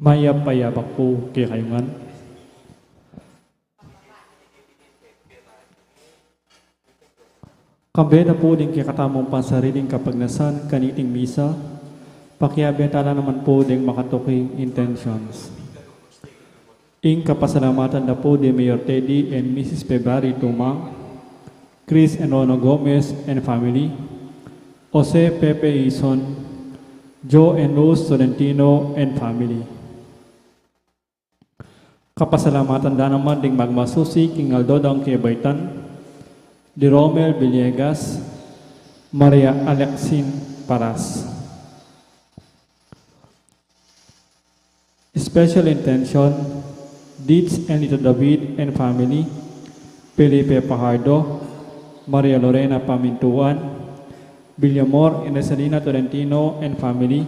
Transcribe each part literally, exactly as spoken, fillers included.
Mayap a abak pu kekayu ngan. Kambe na pu ding kekatamung pansariling kapagnasan kaniting misa, pakiabe tala naman pu ding makatuking intentions. Ing kapasalamatan da pu di Mayor Teddy and Missus February Tumang, Chris and Rona Gomez and family, Jose Pepe Ison, Joe and Rose Tolentino and family. Kapasalamatan da naman ding magmasusi king aldo dang kebaitan, di Romel Villegas, Maria Alexin Paras. Special intention, Dids and Lito David and family, Felipe Fajardo, Maria Lorena Pamintuan, Villamor and Rosalina Tolentino and family,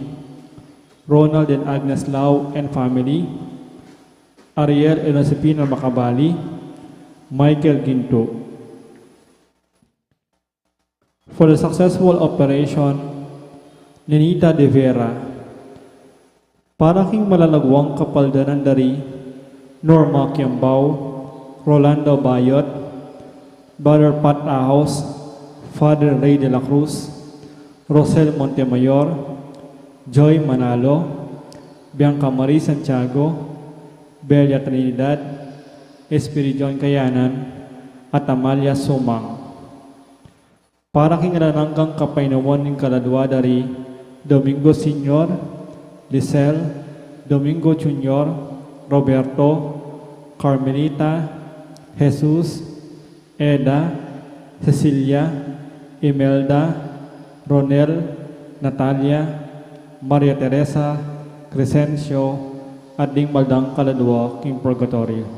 Ronald and Agnes Lau and family, Ariel and Josefina Macabali, Michael Ginto. For the successful operation, Nenita de Vera, para king malalagwang kapaldanan da ri Norma Kiambao, Rolando Bayot, Brother Pat Ahos, Father Ray de la Cruz, Rosel Montemayor, Joy Manalo, Bianca Marie Santiago, Belia Trinidad, Espiridion Kayanan, at Amalia Sumang. Para king alang anggang kapaynawan ning kaladua da ri Domingo Senior, Lisel, Domingo Junior, Roberto, Carmelita, Jesus, Eda, Cecilia, Imelda, Ronel, Natalia, Maria Teresa, Crescencio, at ding mal dang kaladua king purgatorio.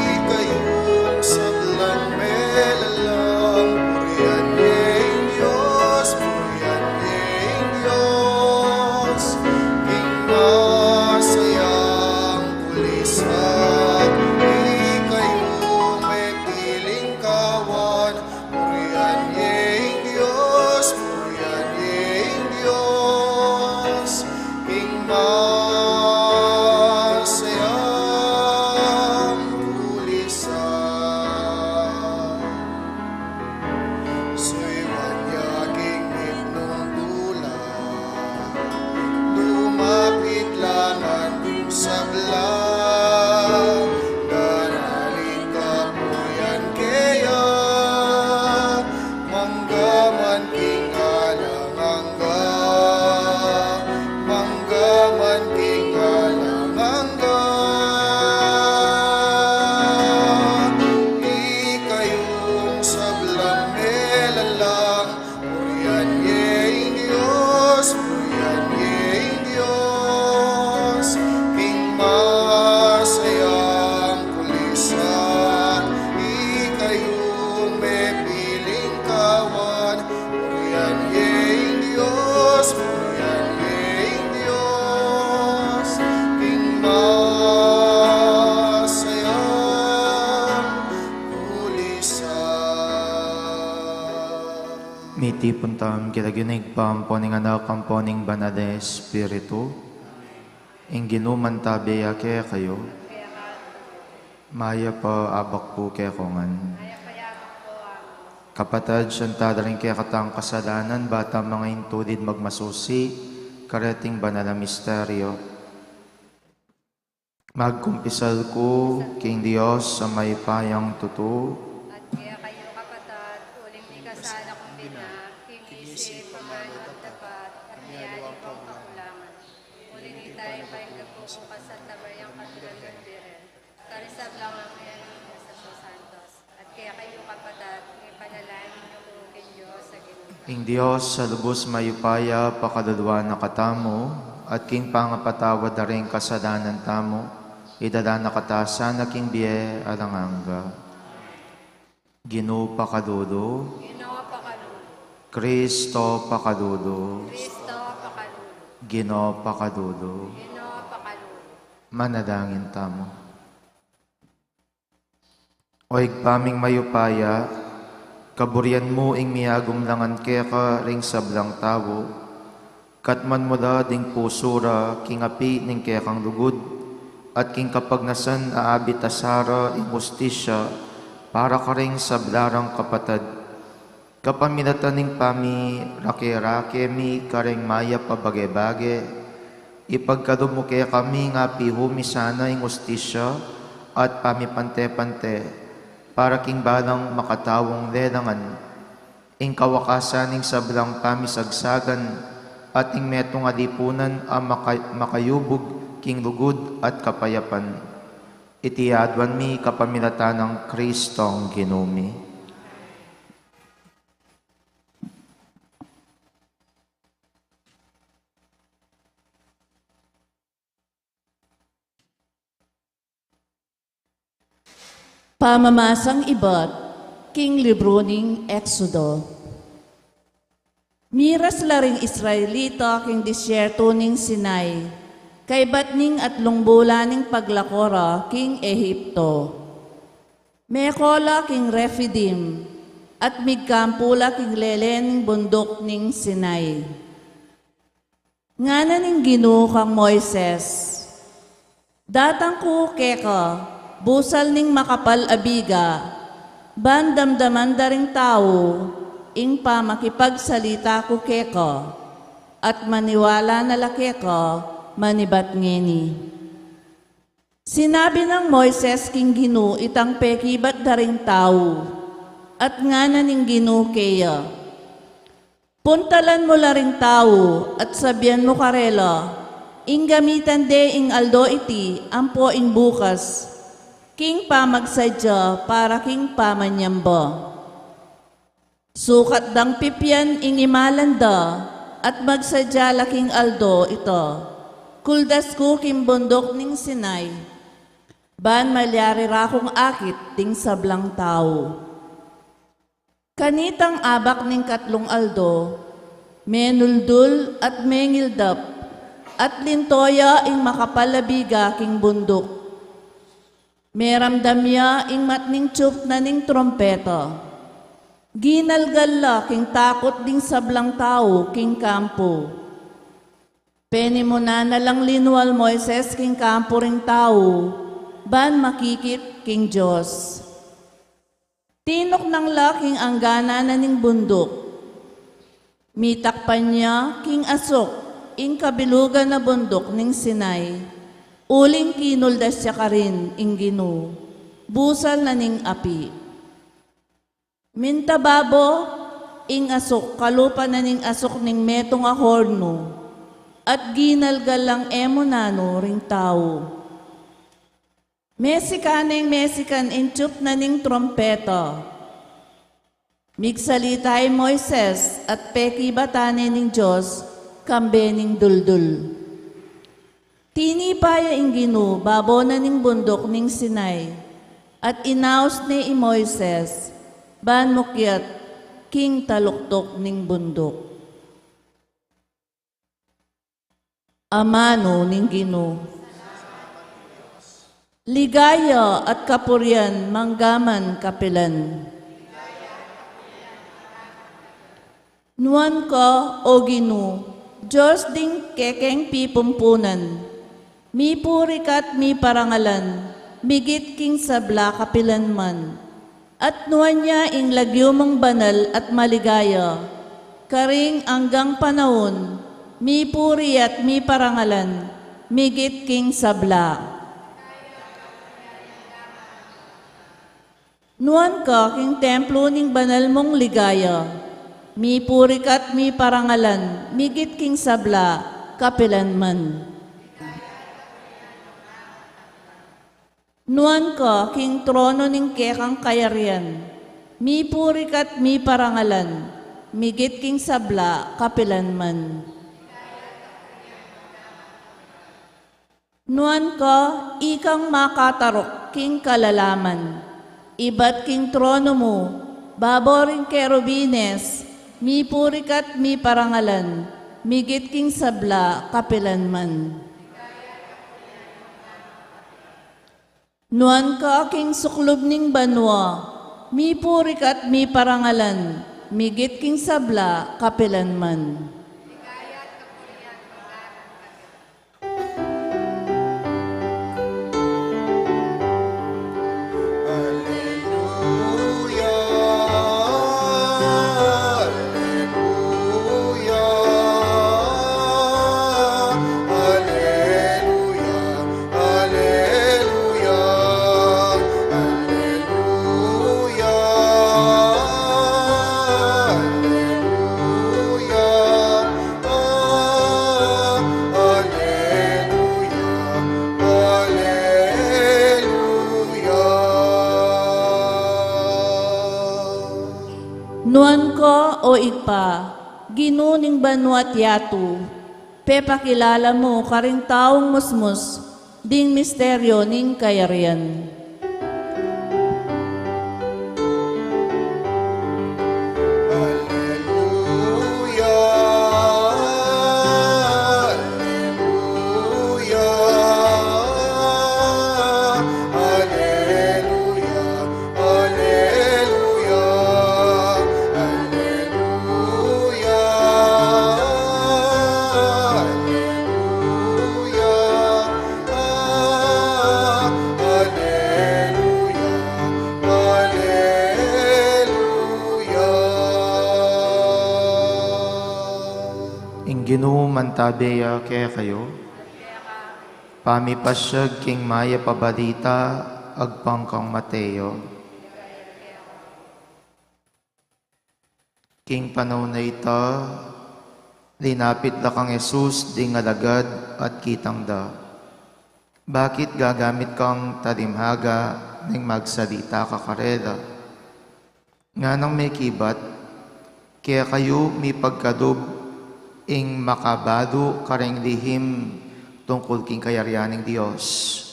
Ikayung sablang melalang, purian ye ing Dios, purian ye ing Dios, king masayang kulisan. Ikayung mepiling kawan, purian ye ing Dios, purian ye ing Dios, king masayang kulisan. Suyuan ya king mitmung tula, lumapit la ngan king sabla, daralit kapurian keya, mangga man king alang angga, mangga man king alang angga. Ikayung sablang melalang, purian ye ing Dios, purian ye ing Dios, king masayang kulisan. Ikayung mepiling kawan, purian ye ing Dios, purian ye ing Dios, king masayang kulisan. Mitipun tamu king lagyu ning Ibpa, ampo ning Anak, ampo ning Banal a Espiritu. Ing Ginu mantabi ya kekayu. Mayap a abak pu kekongan. Kapatad, sisian tala ring kekatang kasalanan, ba tang mangintulid magmasusi kareting banal a misteryo. Magkumpisal ku king Dios a mayupayang tutu. At kekayu, kapatad, uling mikasala kung bina, king isip, amanu at dapat, at king aliwang kakulangan. Uli nita, ipainggap ku ku king Santa Mariang Katulangan Birhen, karing sablang anghel, king santos santos, at kekayu, kapatad, ipanalangin yu ku king Dios a Ginu. Ing Dios a lubus mayupaya pakalulu na katamu, at king pangapatawad da ring kasalanan tamu, idala na kata sana king bie alang angga. Ginu pakalulu. Ginu pakalulu. Kristo pakalulu. Kristo pakalulu. Ginu pakalulu. Ginu pakalulu. Manalangin tamu. O Ibpa ming mayupaya, kaburian mu ing miyagumlangan keka ring sablang tau, katmuan mu la ding pusu ra king api ning kekang lugud, at king kapagnasan aabit tasa ra ing hustisya para karing sabla rang kapatad. Kapamilatan ning pamirake-rake mi karing mayap a bage-bage, ipagkalub mu kekami ing apihu mi sana ing hustisya at pamipante-pante, para king balang makataung lelangan, ing kawakasan ning sablang pamisagsagan, at ing metung a lipunan a maka-, makayubug king lugud at kapayapan. Iti aduan mi kapamilatan nang Kristong Ginu mi. Pamamasang ibat king libru ning Exodo. Miras la ring Israelita king disyerto ning Sinai, kaybat ning atlung bulan ning paglako ra king Ehipto. Meko la king Refidim, at migkampu la king lele ning bunduk ning Sinai. Ngana ning Ginu kang Moises, datang ku keka busal ning makapal a biga, ban damdaman da ring tau ing pamakipagsalita ku keka, at maniwala na la keka manibat ngeni. Sinabi nang Moises king Ginu itang pekibat da ring tau, at ngana ning Ginu keya, puntalan mu la ring tau, at sabian mu karela, ing gamitan de ing aldo iti ampo ing bukas, king pamagsadya para king pamanyamba. Sukat dang pipian ing imalan da, at magsadya la king aldo ita, kuldas ku king bunduk ning Sinai, ban malyari ra kung akit ding sablang tau. Kanitang abak ning katlung aldo, menuldul at mengildap, at linto ya ing makapal a biga king bunduk. Meramdam ya ing matning tiyup na ning trumpeta. Ginalgal la king takut ding sablang tau king kampu. Penimunan na lang linual Moises king kampu ring tau, ban makikit king Dios. Tinuknang la king angganan na ning bunduk. Mitakpan ya king asuk ing kabilugan a bunduk ning Sinai, uling kinuldas ya karin ing Ginu, busal na ning api. Minta babo ing asuk kalupa na ning asuk ning metung a hornu, at ginalgal lang e mu nanu ring tau. Mesikan neng mesikan ing tiyup na ning trumpeta. Migsalita i Moises at pekibatan ne ning Dios kambe ning duldul. Tinipa ya ing Ginu babo na ning bunduk ning Sinai, at inaus ne i Moises ban mukyat king taluktuk ning bunduk. Amanu ning Ginu. Ligaya at kapurian manggaman kapilan. Nuan ka, O Ginu, Dios ding kekeng pipumpunan. Mipuri ka't miparangalan, migit king sabla kapilan man. At nuan ya ing lagyu mung banal at maligaya, karing anggang panaun, mipuri at miparangalan, migit king sabla. Nuan ka king templo ning banal mung ligaya, mipuri ka't miparangalan, migit king sabla, kapilan man. Nuan ka king trono ning kekang kayarian, mipuri ka't miparangalan, migit king sabla, kapilan man. Nuan ka, ikang makataruk king kalalaman, ibat king trono mu, babo ring kerubines, mipuri ka't miparangalan, migit king sabla, kapilan man. Nuan ka king suklub ning banua, mipuri ka't miparangalan, migit king sabla kapilan man. Alleluia, alleluia, alleluia, alleluia, alleluia, alleluia. Alleluia, alleluia. Nuan ka, o Ibpa, Ginu ning banua't yatu, pepakilala mu karing taung musmus ding misteryo ning kayarian. Alleluia, alleluia, alleluia, alleluia, alleluia, alleluia. Alleluia, alleluia. Ing Ginu mantabe ya kekayu. Pamipasiag king Mayap a Balita agpang kang Mateo. King panaun a ita, linapit da kang Jesus ding alagad at kitang da, "Bakit gagamit kang talimhaga ning magsalita ka karela?" Nganang mekibat, "Kekayu mipagkalub ing makabalu karing lihim tungkul king kayarian ning Dios.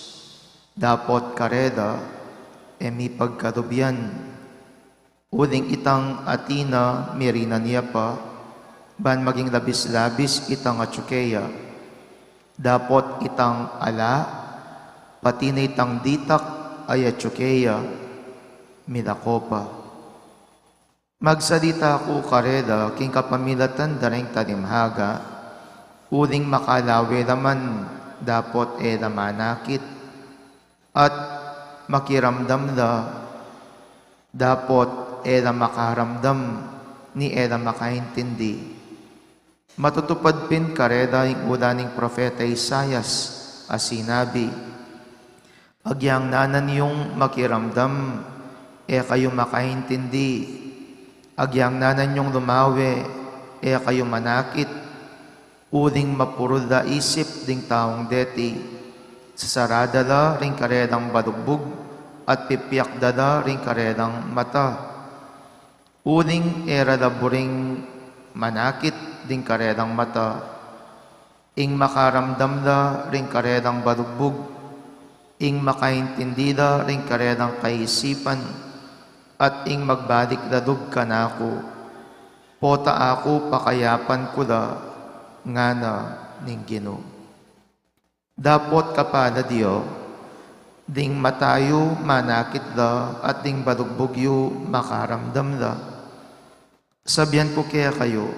Dapot karela, e mipagkalub yan. Uling itang atin a mirinan ya pa, ban maging labis-labis itang atsu keya. Dapot itang ala, pati na itang ditak a atsu keya, milako pa." Magsalita ku karela king kapamilatan da ring talimhaga, uling makalawe la man, dapot e la manakit, at makiramdam la, dapot e la makaramdam, ni e la makaintindi. Matutupad pin karela ing ula ning propeta Isaias a sinabi, "Agyang nanan yung makiramdam, e kayu makaintindi. Agyang nanan yung lumawe, e kayu manakit. Uling mapurul la isip ding taung deti. Sasara da la ring karelang balugbug, at pipiak da la ring karelang mata. Uling e ra la buring manakit ding karelang mata. Ing makaramdam la ring karelang balugbug, ing makaintindi la ring karelang kaisipan, at ing magbalik la lub kanaku, pota aku pakayapan ku la," ngana ning Ginu. Dapot kapalad yu ding mata yu manakit la at ding balugbug yu makaramdam la. Sabian ku kekayu,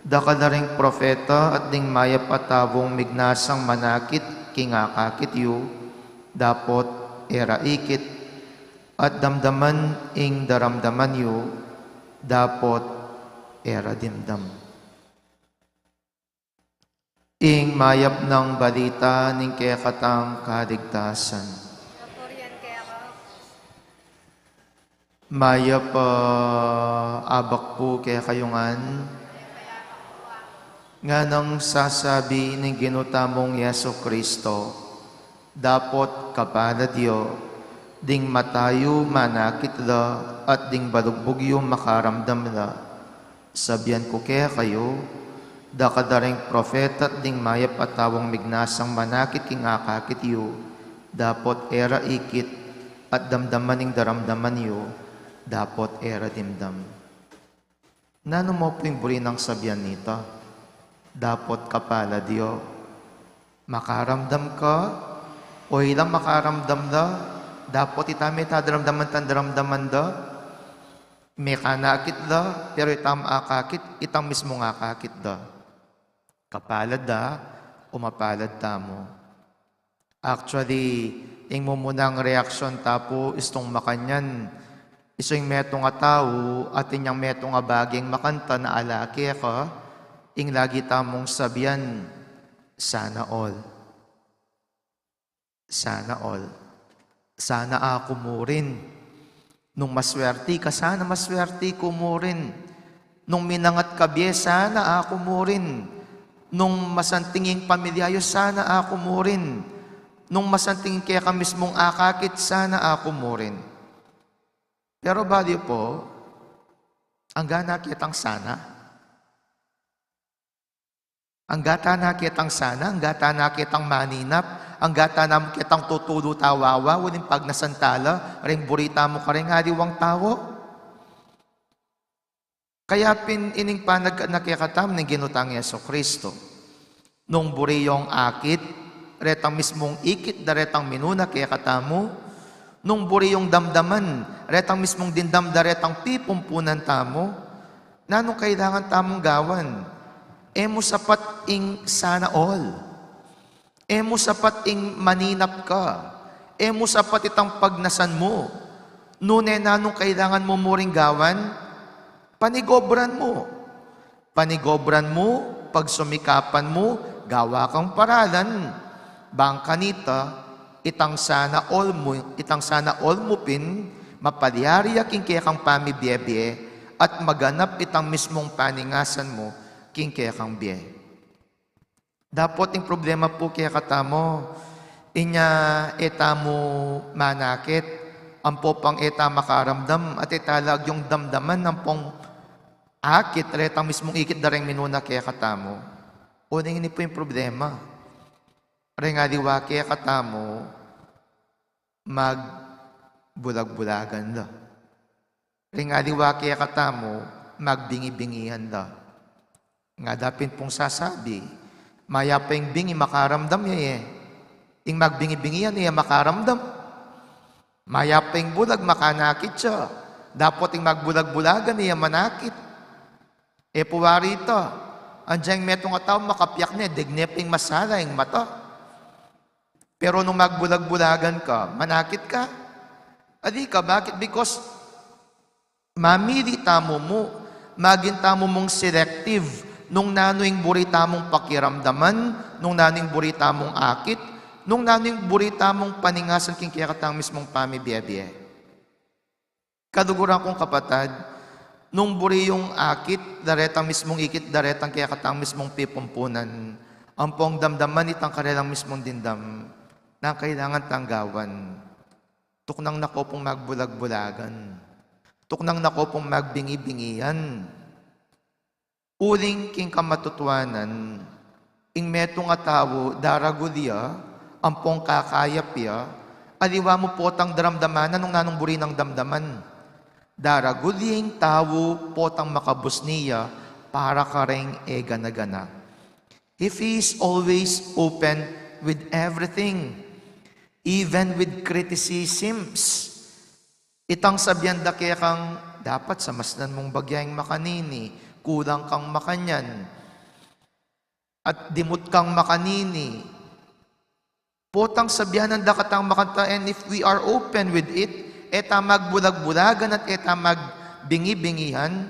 dakal la ring propeta at ding mayap a taung mignasang manakit king akakit yu, dapot e ra ikit, at damdaman ing daramdaman yu, dapot e ra dimdam. Ing mayap nang balita ning kekatang kaligtasan. Kapurian keka. Mayap a abak pu kekayu ngan. Nganang sasabi ning Ginu tamung Jesucristo, dapot kapalad yu ding mata yu manakit la at ding balugbug yu makaramdam la. Sabian ku kekayu, dakal la ring propeta at ding mayap a taung mignasang manakit king akakit yu, dapot e ra ikit, at damdaman ing daramdaman yu, dapot e ra dimdam. Nanu mu pu ing buri nang sabian nita? Dapot kapalad yu. Makaramdam ka, o ila makaramdam la, Dapot ita me ita daramdaman tang daramdaman da, mekanakit da, pero itang akakit, itang mismung akakit da. Kapalad da, o mapalad tamu. Actually, ing mumunang reaksyon ta pu istung makanyan, isung metung a tau, atin yang metung a baging makanta na ala keka, ing lagi tamung sabian, "Sana all." Sana all. Sana aku mu rin. Nung maswerti ka, sana maswerti ku mu rin. Nung minangat ka bie, sana aku mu rin. Nung masanting ing pamilya yu, sana aku mu rin. Nung masanting ing keka mismung akakit, sana aku mu rin. Pero bali pu, angga na ketang sana. Angga ta na ketang sana, angga ta na ketang maninap, angga ta na ketang tutulu ta wawa, uling pagnasan ta la ring buri tamu kareng aliwang tau. Kaya pin ining panagkat na kekatamu ning Ginu tang Jesucristo. Nung buri yung akit, retang mismung ikit da retang minuna kekatamu, nung buri yung damdaman, retang mismung dimdam da retang pipumpunan tamu, nanung kailangan tamung gawan? E mu sapat ing sana all. E mu sapat ing maninap ka. E mu sapat itang pagnasan mu. Nune nanung kailangan mu mu ring gawan? Panigobran mu. Panigobran mu, pagsumikapan mu, gawa kang paralan. Bang kanita, itang sana all mu, itang sana all mu pin, mapalyari ya king kekang pamibie-bie, at maganap itang mismung paningasan mu king kekang bie. Dapot ing problema pu kekatamu, inya e tamu manakit, ampo pang e ta makaramdam, at e ta la agyung damdaman ampong akit retang mismung ikit da reng minuna kekatamu. Uling ini pu ing problema. Reng aliwa kekatamu, magbulag-bulagan da. Ring aliwa kekatamu, magbingi-bingian da. Ngana da pin pung sasabi, mayap ing bingi makaramdam ya e. Ing magbingi-bingian e ya makaramdam. Mayap ing bulag makanakit ya. Dapot ing magbulag-bulagan e ya manakit. E pu wari ita, anjang metung a tau makapiak ne, degne pin masala ing mata. Pero nung magbulag-bulagan ka, manakit ka? Ali ka, bakit? Because mamili tamu mu, maging tamu mung selective nung nanu ing buri tamung pakiramdaman, nung nanu ing buri tamung akit, nung nanu ing buri tamung paningasan king kekatang mismung pamibie-bie. Kaluguran kung kapatad, nung buri yung akit da retang mismung ikit da retang kekatang mismung pipumpunan, ampong damdaman itang karelang mismung dimdam, nang kailangan tang gawan. Tuknang na ko pung magbulag-bulagan. Tuknang na ko pung magbingi-bingian. Uling king kamatutuanan, ing metung a tau daragul ya ampong kakayap ya, aliwa mu potang daramdaman na nung nanung buri nang damdaman. Daragul ya ing tau potang makabusni ya para kareng e gana-gana. If he is always open with everything, even with criticisms, itang sabian da kekang, "Dapat samasnan mung bagya ing makanini, kulang kang makanyan, at dimut kang makanini." Potang sabian da katang makanta, and if we are open with it, e ta magbulag-bulagan at e ta magbingi-bingian,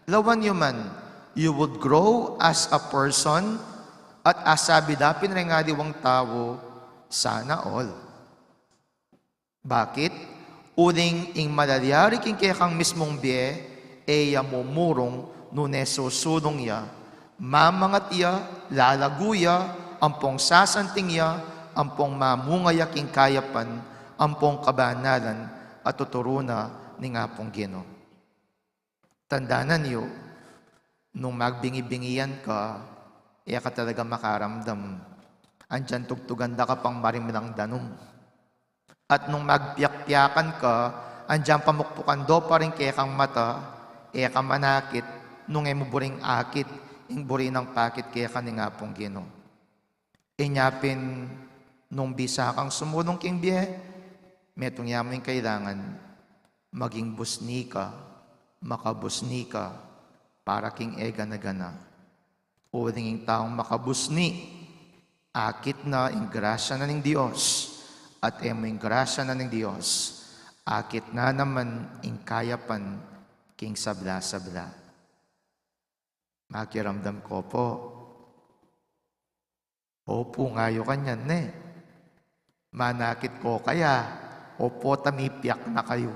lawan yu man, you would grow as a person, at asabi da pin reng aliwang tau, "Sana all." Bakit? Uling ing malalyari king kekang mismung bie, e ya mumurung, nune susulung ya, mamangat ya, lalagu ya, ampong sasanting ya, ampong mamunga ya king kayapan, ampong kabanalan, a tuturu na ning Apung Ginu. Tandanan yu, nung magbingi-bingian ka, e ka talaga makaramdam. Andiyan tugtugan da ka pang marimlang danum. At nung magpiak-piakan ka, andiyan pamukpukan do pa ring kekang mata, e ka manakit, nung e mu buring akit ing buri nang pakit keka ning Apung Ginu. Inya pin, nung bisa kang sumulung king bie, Metung ya mu ing kailangan, maging busni ka, makabusni ka, para king e gana-gana. Uling ing taung makabusni, akit na ing grasya na ning Dios, at e mu ing grasya na ning Dios, akit na naman ing kayapan king sabla-sabla. Makiramdam ko po. Opu nga yu kanyan, ne? Manakit ko kaya, opu, tamipiak na kayu.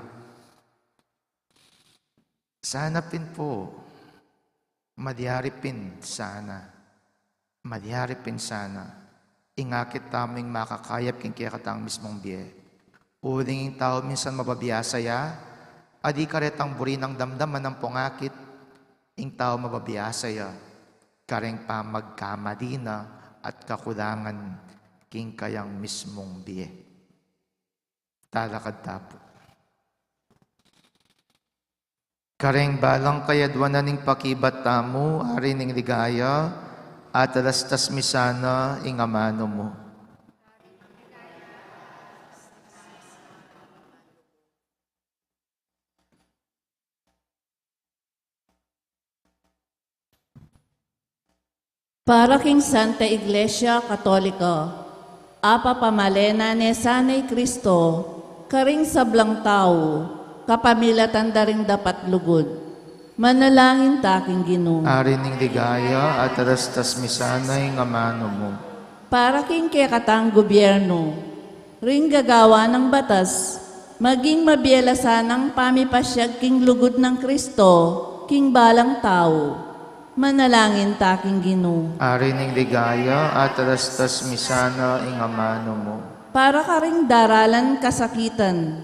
Sana pin po, malyari pin sana. Malyari pin sana. Ing akit tamu ing makakayap king kekatang mismung bie. Uling ing tau minsan mababiasa ya, ali karetang buri nang damdaman ampong akit, ing tau mababiasa ya, kareng pamagkamali na at kakulangan king kayang mismung bie. Talakad ta pu. Kareng balang kayadwanan ning pakibat tamu, Ari ning Ligaya, atalastas mi sana ing amanu mu. Para king Santa Iglesia Katolika, apapamalenan ne sana i Kristo karing sablang tau, kapamilatan da ring dapat lugud. Manalangin ta king Ginu. Ari ning Ligaya, atalastas mi sana ing amanu mu. Para king kekatang gobyernu, ring gagawa nang batas, maging mabie la sanang pamipasyag king lugud nang Kristo king balang tau. Manalangin ta king Ginu. Ari ning Ligaya, atalastas mi sana ing amanu mu. Para karing daralan kasakitan,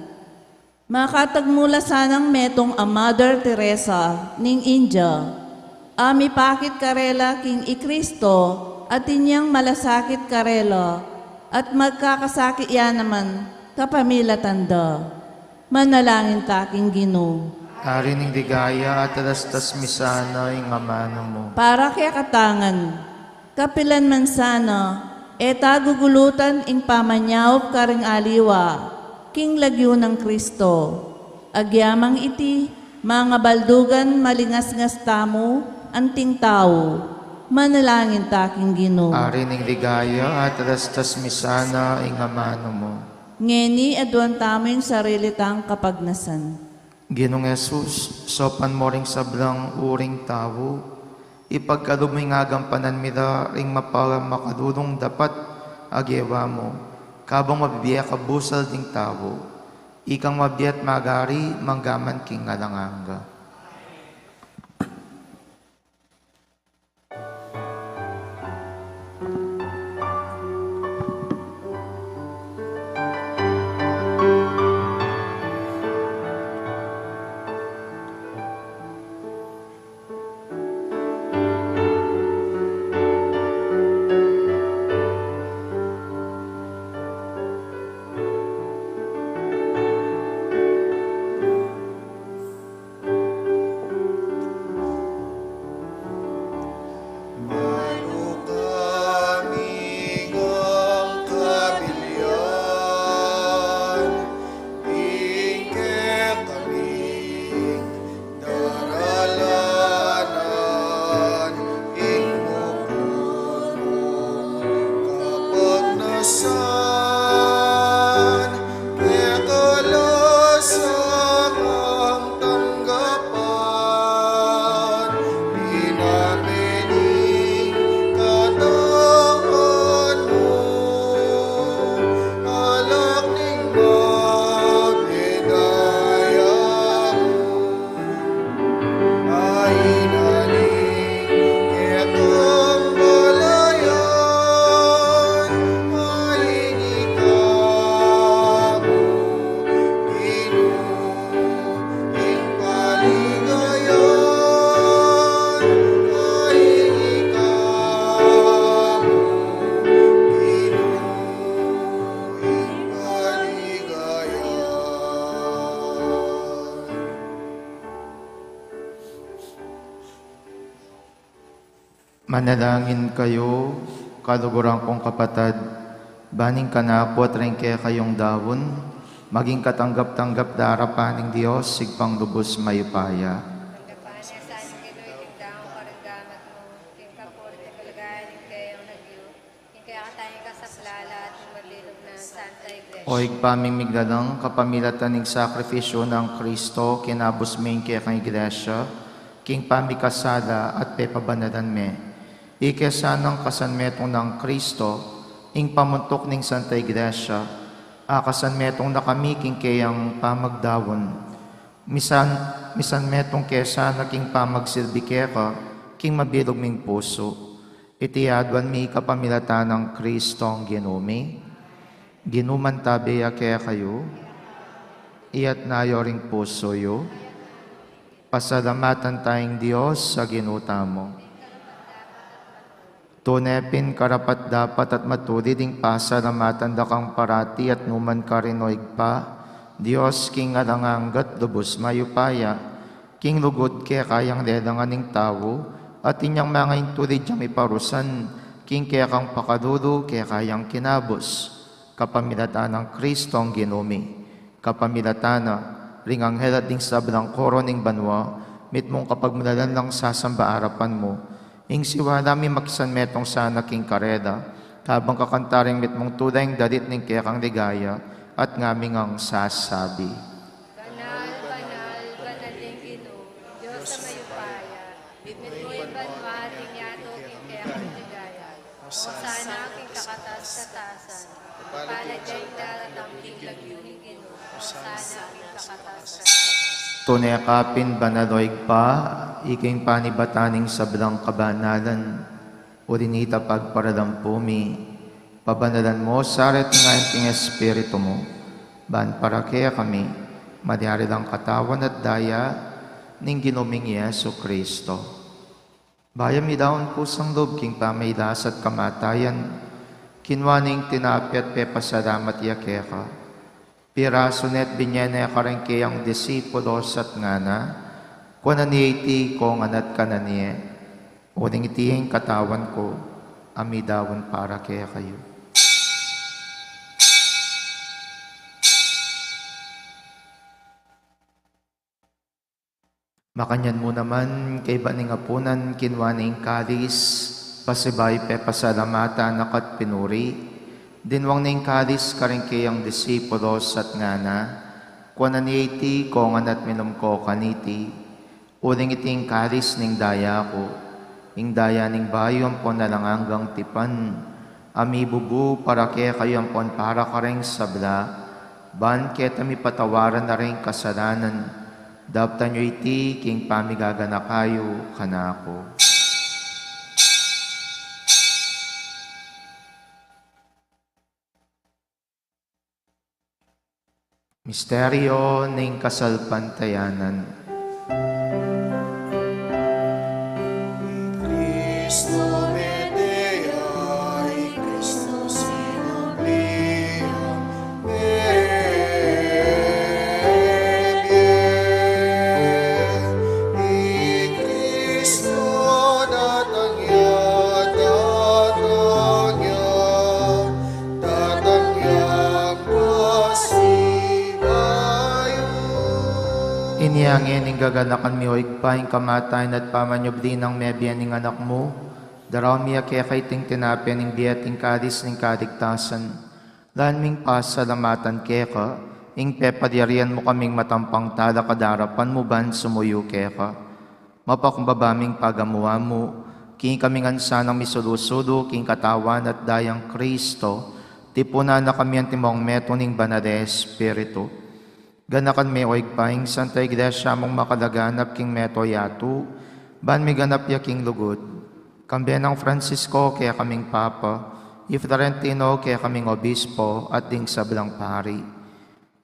makatagmu la sanang metung a Mother Teresa ning India, a mipakit karela king i Kristo atin yang malasakit karela, at magkakasakit ya naman kapamilatan da. Manalangin ta king Ginu. Ari ning Ligaya, atalastas mi sana ing amanu mu. Para kekatang ngan, kapilan man sana, e ta gugulutan ing pamanyaup karing aliwa king lagyu nang Kristo. Agyamang iti, mangabaldugan malingasngas tamu anting tau. Manalangin ta king Ginu. Ari ning Ligaya, atalastas mi sana ing amanu mu. Ngeni aduan tamu ing sarili tang kapagnasan. Ginung Jesus, saupan mu ring sablang uring tau, ipagkalub mu ing agampanan mi la ring mapalamakalulung dapat a gewa mu, kabang mabibie kabusal ding tau, ikang mabie at magari manggaman king alang angga. Daralanan ing bukun mung kapagnasan, kekalasan kang tanggapan, pinape ning katawan mu, alak ning mabidaya mu. Manalangin kayu, kaluguran kung kapatad, ban ing kanaku at ring kekayung daun, Maging katanggap-tanggap darapan ning Dios, Ibpang lubus mayupaya. Tanggapan na sa amin king daun king gamat mu, king kapurian at kaligayan ning keyang lagyu, king kekatang kasaplalan at ning mabilug nang Santa Iglesia. O Ibpa ming miglalang, kapamilatan ning sakripisyu nang Kristo, kinabus me ing kekang Iglesia king pamikasala at pepabanalan me. Ike sanang kasanmetung nang Kristo ing pamuntuk ning Santa Iglesia, akasanmetung na kami king keyang pamagdaun. Misan, misanmetung ke sana king pamagsilbi keka king mabilug ming pusu. Iti aduan mi kapamilatan nang Kristong Ginu mi. Ginu, mantabe ya kekayu. Iyatas yu ring pusu yu. Pasalamatan taya ing Dios a Ginu tamu. Tune pin karapat-dapat at matulid ing pasalamatan da kang parati at nukarin man, o Ibpa, Dios king alang angga at lubus mayupaya, king lugud keka yang lelangan ing tau, at inyang manga intulid yang miparusan king kekang pakalulu, keka yang kinabus. Kapamilatan nang Kristong Ginu mi. Kapamilatan na ring anghel at ding sablang koro ning banua, mitmung kapagmulalan lang sasamba arapan mu. Ing siwala mi makisanmetung sana king karela, kabang kakanta ring mitmung tula ing dalit ning kekang ligaya, at ngaming ngang sasabi: Banal, banal, banal ing Ginu, Dios a mayupaya, mitmu ing banua at ing yatu king kekang ligaya. Osana king kakatas-katasan. Mapalad ya ing daratang king lagyu ning Ginu. Osana king kakatas-katasan. Tune ka pin banal, o Ibpa, ika ing panibatan ning sablang kabanalan. Uli na nita pagparalampu mi, pabanalan mu sa retang ain king Espiritu mu, ban para kekami malyari lang katawan at daya ning Ginu ming Jesu Kristo. Bayu mi daun kusang lub king pamagkasakit at kamatayan, kinua ne ing tinape at pepasalamat ya keka. Pirasu ne at binye ne kareng keyang disipulos at ngana: Kuanan ye iti, kongan at kanan ye. Uling iti ing katawan ku, a midaun para kekayu. Makanyan mu naman, kaybat ning apunan, kinua ne ing kalis, pasibayu pepasalamatan na ka at pinuri, dinwang ne ing kalis kareng keyang disipulos at ngana: Kuanan ye iti, kongan at minum ko kaniti. Uling iti ing kalis ning daya ku, ing daya ning bayu ampon alang anggang tipan, a mibubu para kekayu ampon para kareng sabla, ban keta mipatawaran na ring kasalanan. Daptan yu iti king pamigaganaka yu kanaku. Misteryo ning kasalpantayanan. I Kristo mete ya, i Kristo sinubli ya, mebie, i Kristo datang ya, datang ya, datang yang pasibayu. Inya ngeni gaganakan mi, o Ibpa, ing kamatayan at pamanyubli nang mebie ning Anak mu. Daraun mi keka iting tinape ning bie at ing kalis ning kaligtasan. Lalam ming pasalamatan keka, ing pepalyarian mu kaming matampang talakad king arapan mu ban sumuyu keka. Mapakumbaba ming pagamuan mu, king kami ngan sanang misulu-sulu king katawan at dayang Kristo, tipunan na kami antimong metung ning Banal a Espiritu. Ganakan me, o Ibpa, ing Santa Iglesia mung makalaganap king meto yatu, ban miganap ya king lugud. Kambe nang Francisco, kekaming Papa, i Florentino, kekaming Obispo, at ding sablang pari.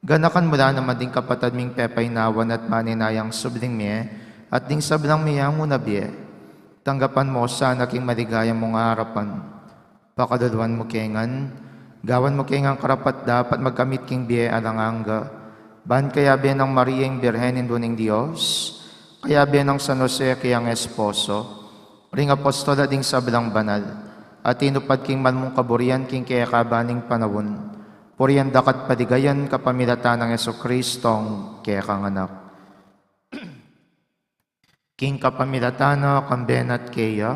Ganakan mu la naman ding kapatad ming pepainawan at maninayang subling mie, at ding sablang miyamu na bie. Tanggapan mu sana king maligaya mung arapan. Pakaluluan mu ke ngan, gawan mu ke ngan karapat-dapat magkamit king bie alang angga, ban kayabe nang Maria ing Birhen Indu ning Dios, kayabe nang San Jose kayang esposo, ring apostol at ding sablang banal, a tinupad king mal mung kaburian king kekaban ning panaun, Purian daka at paligayan kapamilatan nang Jesucristong kekang Anak. King kapamilatan na, kambe na at keya,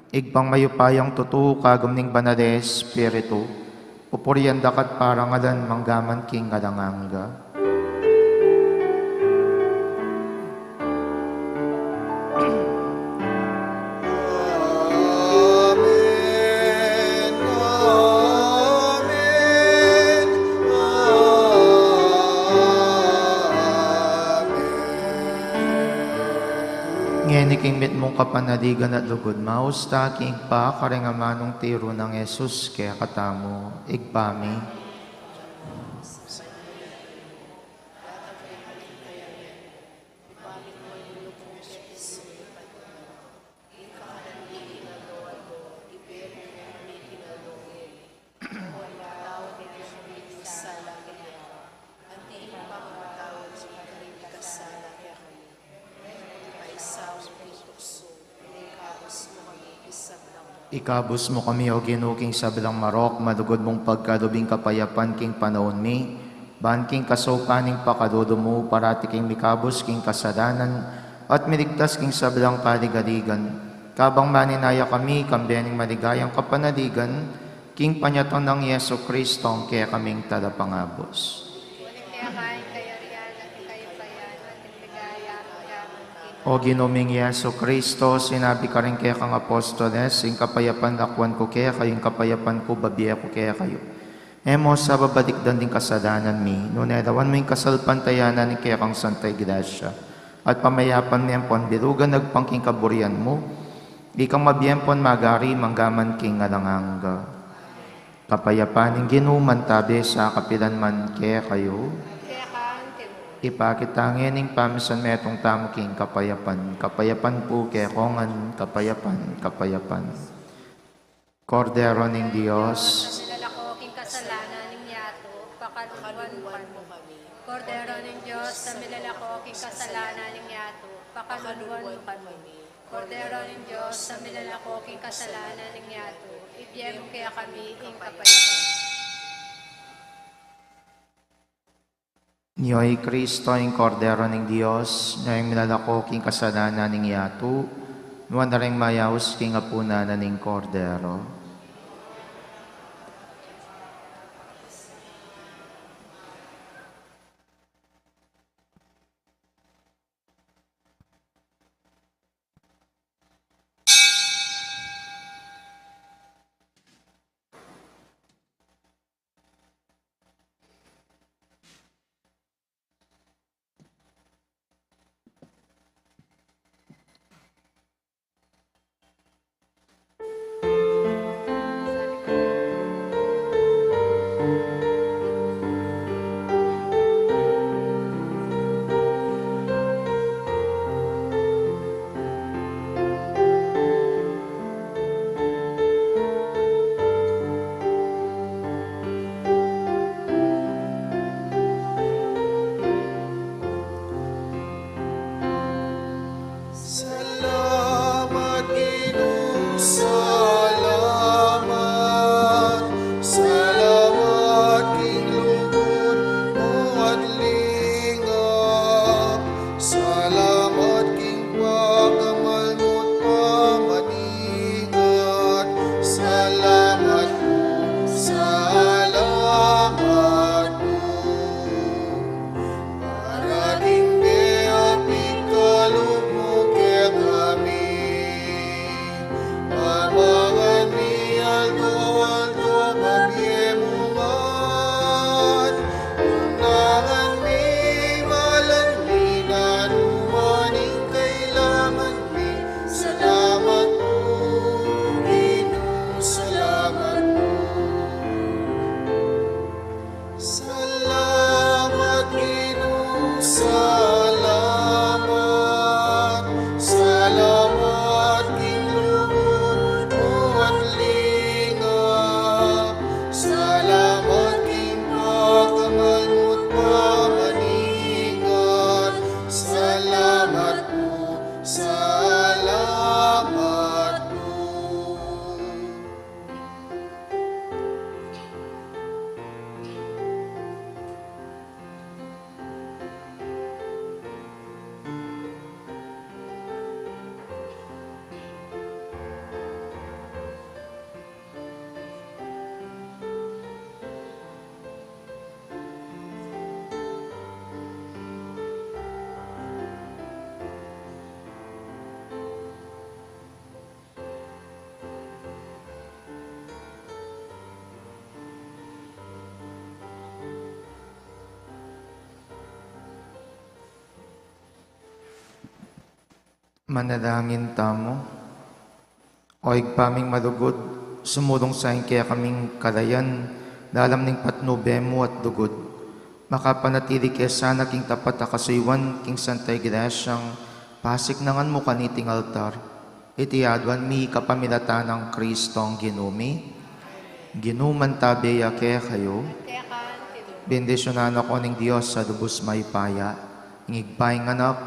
Ibpang mayupayang tutu, kagum ning Banal a Espiritu, pupurian daka at parangalan manggaman king alang angga. Amen. Amen. Amen. Ngeni king mitmung kapanaligan at lugud, maus ta king Ibpa karing amanung tiru nang Jesus kekatamu. Ibpa mi, ikabus mu kami, O Ginu, king sablang marok, malugud mung pagkalub ing kapayapan king panaun mi, ban king kasaupan ning pakalulu mu, parati kaming mikabus king kasalanan, at miligtas king sablang kaligaligan. Kabang maninaya kami, kambe ning maligayang kapanaligan, king panyatang nang Jesucristo, kekaming Talapangabus. Uling keka ing kayarian at ing kayupayan at ing ligaya manggaman king... O Ginu ming Jesucristo, sinabi karing kekang apostoles, ing kapayapan lakwan ku kekayu, ing kapayapan ku babie ku kekayu. E mu sa babalikdan ding kasalanan mi, nune lawan mu ing kasalpantayanan ning kekang Santa Iglesia, at pamayapan mi ampon bilugan agpang king kaburian mu, ikang mabie ampon magari manggaman king alang angga. Kapayapan ning Ginu mantabe sa kapilan man kekayu. Ipakit ta ngening pamisan metung tamu king kapayapan. Kapayapan pu kekongan, kapayapan, kapayapan. Kordero ning Dios, a milalako king kasalanan ning yatu, pakaluluan mu kami. Kordero ning Dios, a milalako king kasalanan ning yatu, pakaluluan mu kami. Kordero ning Dios, a milalako king kasalanan ning yatu, ibie mu kekami ing kapayapan. Nyo i Kristo, ing Kordero ning Dios, nyo ing milalako king kasalanan ning yatu, nuan na ring mayaus king apunan na ning Kordero. Salamat, Ginu, salamat. Salamat king lugud mu at lingap. Salamat king pakamal mu't pamaningat. Salamat pu, salamat pu. Para king mie a pikalub mu kekami, pamangan mi aldo-aldo, babie mu ngan. Nunangan mi, malan mi na nuan ing kailangan mi. Salamat pu, Ginu, salamat pu. Salamat, Ginu, salamat. Salamat king lugud mu at lingap. Salamat king pakamal mu't pamaningat. Salamat pu, salamat pu. Manalangin tamu. O Ibpa ming malugud, sumulung sa ing kekaming kalayan, dalam ning patnube mu at lugud. Makapanatili ke sana king tapat a kasuyuan king Santa Iglesia, pasiknangan mu kaniting altar. Iti aduan mi kapamilatan nang Kristong Ginu mi. Ginu mantabe ya kekayu. Bendisyunan na ko ning Dios a lubus mayupaya, ing Ibpa, ing Anak,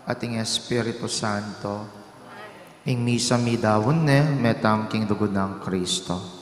at ing Espiritu Santo. Ing misa midaun ne, metam king lugud nang Kristo.